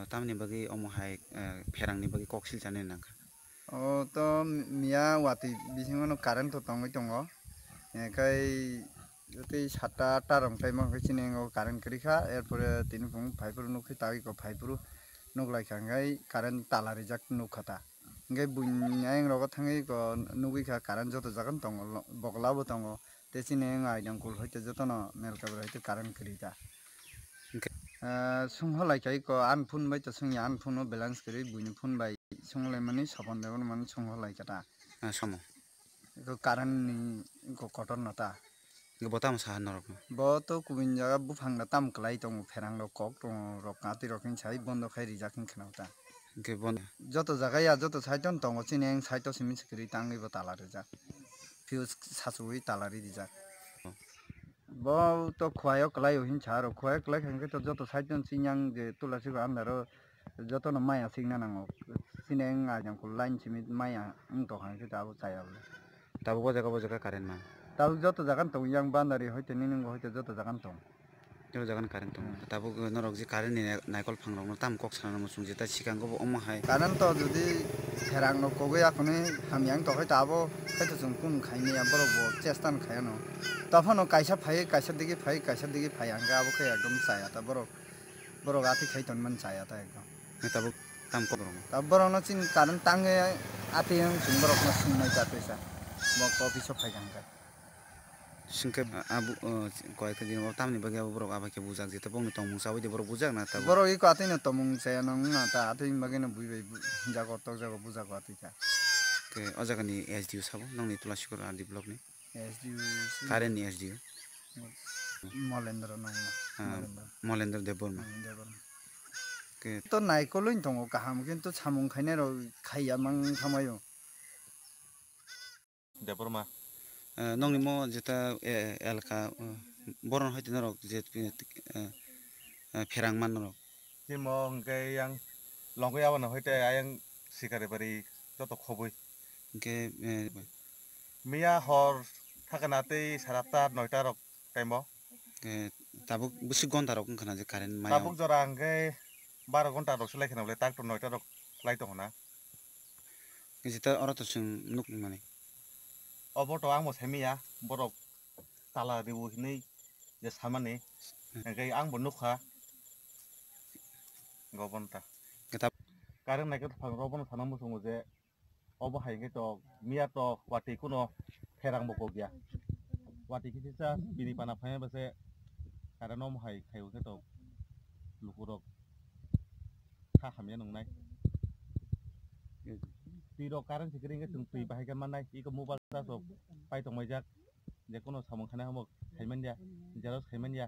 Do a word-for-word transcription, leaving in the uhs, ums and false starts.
Tamni bagwi omo hai, eh, pherangni bagwi kok silchani nangkha. O to miya watwi bisingo no current to tongwi tongo. Ekhai tei satta atta rong taimo hwnkhe chini o current kwrwi kha, erpore tini phung phaiphuru nukhe tagwi ko phaiphuru nuklaikha hwnkhe current tala rijak nukha ta. Hwnkhe buini ayang rogo thangwi ko nugwi kha current joto jaga no tongo, bokla bo tongo. Tei chini wng aidang kul hoite jotono mel kabra hoite current kwrwi ta. Hwnkhe? Ah, sungho lai khai ko ani phone bai to sungya, ani phone o balance kwrwi buini phone bai sunglaimani Sopon Debbarma no sungho lai kha ta. Ah, somo. Iko current ni iko kotor no ta. Iko bo tamo saha norok no? Bo to kubun jaga buphang da tam kwlai tongo, pherang rok kok tongo, rok kwtwi rok hin sai bondo khai rijak hin kheno ta. Hwnkhe bondo. Joto jaga ya, joto side o tongo, chini wng side o simi kwrwi tangwi bo tala rijak. Fuse sachuwi tala ri rijak. Oh. Bo to khuaio kwlaio hinsa aro, khuaio kwlai kha hwnkhe to joto side no chini yang je tulasi ba andaro jotono maya singna nango. Chini wng ajang kul line simi maya wng tokha hwnkhe abo chaya bole. Tabuk o jaga bo jaga current man. Tabuk joto jaga no tongo, yang boundary hoite nini wngkha hoite joto jaga no tongo. Joto jaga no current tongo. Hmm. Tabuk norok je current ni naikol phang rok no tam kok sana muchung je ta sikang go bo omo hai. Current to jodi pherang no kogwi akhuni hamya wng tokhe ta abo khe to chwng kunu khaimaya borok bo chesta no khai ano. Tophano kaisa phai, kaisa digi phai, kaisa digi phai hwnkhe abo khe ekdom chaya ta borok. Borok atwi khai tonmani chaya ta ekdom. Tabuk tam kok rok no. Ta borok no chini current tangwi atwi wng chwng borok no swngnai ta twisa. Bo office o phai kha hwnkhe. Singkhe abu, uh, koyekta din o tamni bagwi abo borok abai khe bujak, jeta bongni tongmung chawi de borok bujak na tabuk. Borok iko atwi no tongmung chaya no wngna ta, atwi bagwi no bui bai bu-, jago tok jago bujago atwi kha. Ke o jaga ni S D O sabo, nongni Tulasikor R D block ni? S D O si Current ni S D O? Molendra no wngna, Ah, Molendra. Molendra Debbarma. Hmm, Debbarma. Ke To naikolwi tongo kaham, kintu samung khainai rok khaiya mang thangmaio. Debbarma. Eh, nongni mo jeta, eh, elka, eh, boron hoite norok je, eh, eh, pherang man norok. Timo hwnkhe yang longwi aboni hoite ayang sikari bari joto khobwi. Hwnkhe, eh, Miya hor thakana tei sara ta noita rok time o. Eh, tabuk bwswk gonta rok wngkha na je current maya? Tabuk jora hwnkhe baro gonta rok se lai kheno bole tak to noita rok lai tongo na. Jeta oro to chwng nuk mani. Obo to ang bo sai manya, borok tala riwi hinwi je samani, Hmm. hwnkhe ang bo nukha. Gobonta. Keta- Current naikhe phang rok bono sana muchungo je obo hai khe to miya to watwi kuno pherang bo kok ya. Watwi khe sisa bini pana phai ba se current omo hai khai hwnkhe to lukurok kha hamya nungnai. Twi rok current sikiri hwnkhe chwng twi bahai khe mannai. Iko mobile charge rok pai tongmai jak. Je kuno samung khainai omo khai man ya. Xerox khai man ya.